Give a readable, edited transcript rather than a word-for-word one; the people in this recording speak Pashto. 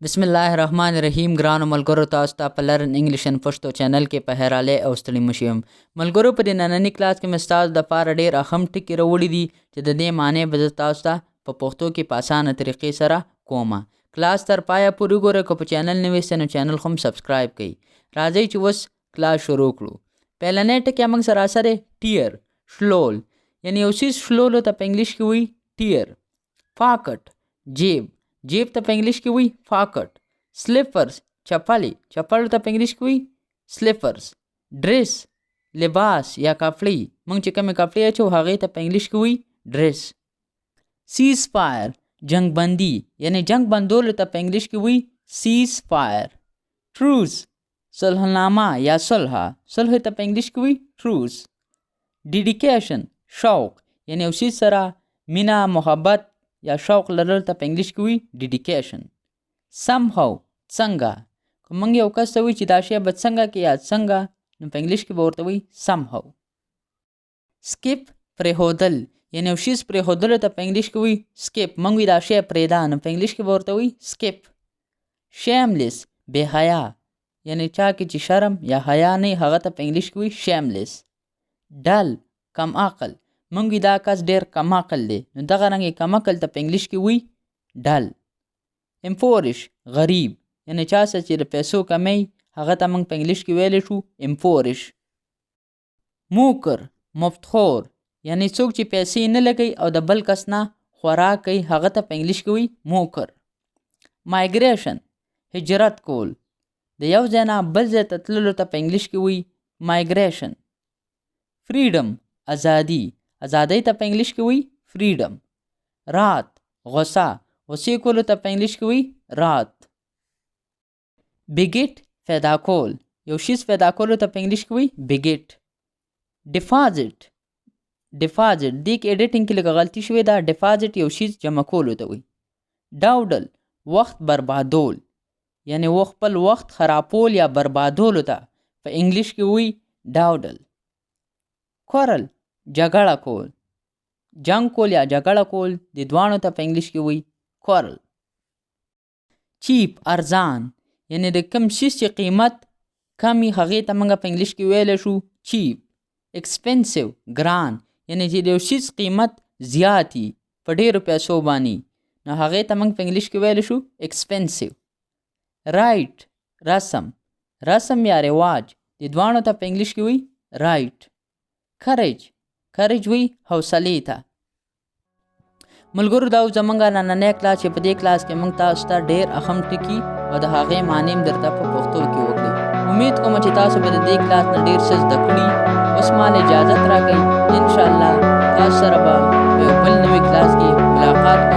بسم الله الرحمن الرحیم. ګرانو ملګرو، تاسو ته په لرن انګلیش ان پښتو چینل کې په حیرالې او ستړي مشي یم. ملګرو، په دې ننني کلاس کې مې ستاسو دپاره ډېر اهم ټکي راوړي دي چې د دې معنی به زه تاسو ته په پښتو کې په اسانه طریقې سره کوم. کلاس تر پایه پورې وګورئ. که په چینل نوي یاست نو چینل هم سبسکرایب کړئ. راځئ چې اوس کلاس شروع کړو. پیلنی ټکی موږ سره سره ټیر، شلول، یعنی یو څیز شلولو ته په انګلیش کې وایي ټیر. پاکټ، جیب، جیب ته په انګلیش کې وایي پاکټ. سلیپرز، چپلې، چپلو ته په انګلیش کې وایي سلیپرز. ډریس، لباس یا کپړې، موږ چې کومې کپړې اچو هغې ته په انګلیش کې وایي ډریس. سیز فایر، جنگ بندي، یعنی جنگ بندولو ته په انګلیش کې وایي سیز فایر. ټروس، صلحنامه یا صلح، صلح ته په انګلیش کې وایي ټروس. ډیډیکیشن، شوق، یعنی یو څیز سره مینه، محبت یا شوق لرلو ته په انګلیش کې وایي ډیډیکیشن. سمهاو، څنګه، که موږ یو کس ته وایو چې دا شی به څنګه کې یا څنګه، نو په انګلیش کې به ورته وایي سمهاو. سکیپ، پرېښودل، یعنی یو شیز پرېښودلو ته په انګلیش کې وایي سکیپ. موږ وایو دا شی پرېږده، نو په انګلیش کې به ورته وایي سکیپ. شیملیس، بې حیا، یعنی چا کې چې شرم یا حیا نه هغه ته په انګلیش کې وایي شیملیس. ډل، کم عقل، موږ وایو دا کس ډېر کم عقل دی، نو دغه رنګ کم عقل ته په انګلیش کې وایي ډل. امپورش، غریب، یعنی چا سره چې د پیسو کمی هغه ته موږ په انګلیش کې ویلی شو امپورش. موکر، مفتخور، یعنی څوک چې پیسې نه لګوي او د بل کس نه خوراک کوي هغه ته په انګلیش کې وایي موکر. مایګریشن، هجرت کول، د یو ځای نه بل ځای ته تللو ته په انګلیش کې وایي مایګریشن. فریډم، ازادي، ازادۍ ته په انګلیش کې وایي فریډم. رات، غوسه، غوسې کولو ته په انګلیش کې وایي رات. بیګیټ، پیدا کول، یو شیز پیدا کولو ته په انګلیش کې وایي بیګیټ. ډیپازټ، ډیپازټ دې کې ایډیټینګ کې لږه غلطي شوې ده، ډیپازټ یو شیز جمع کولو ته وایي. ډاوډل، وخت بربادول، یعنی و خپل وخت خرابول یا بربادولو ته په انګلیش کې وایي ډاوډل. کورل، جګړه کول، جنگ کول یا جګړه کول، د دواړو ته په انګلیش کې وایي کورل. چیپ، ارزان، یعنی د کوم شیز چې قیمت کم وي هغې ته موږ په انګلیش کې ویلی شو چیپ. ایکسپنسیو، ګران، یعنی چې د یو شیز قیمت زیات وي په ډېرو پیسو باندې، نو هغې ته موږ په انګلیش کې ویلی شو ایکسپنسیو. رایټ، رسم، رسم یا رواج، د دواړو ته په انګلیش کې وایي رایټ. کریج، کریج وایي حوصلې ته. ملګرو، دا و زمونږ نننی کلاس چې په دې کلاس کې موږ تاسو ته ډېر اهم ټکي او د هغې معنی هم درته په پښتو کې وکړي. امید کوم چې تاسو به د دې کلاس نه ډېر څه زده کړي. اوس ما له اجازت راکړئ، انشاءالله تاسو سره به په یو بل نوي کلاس کې ملاقات کوم.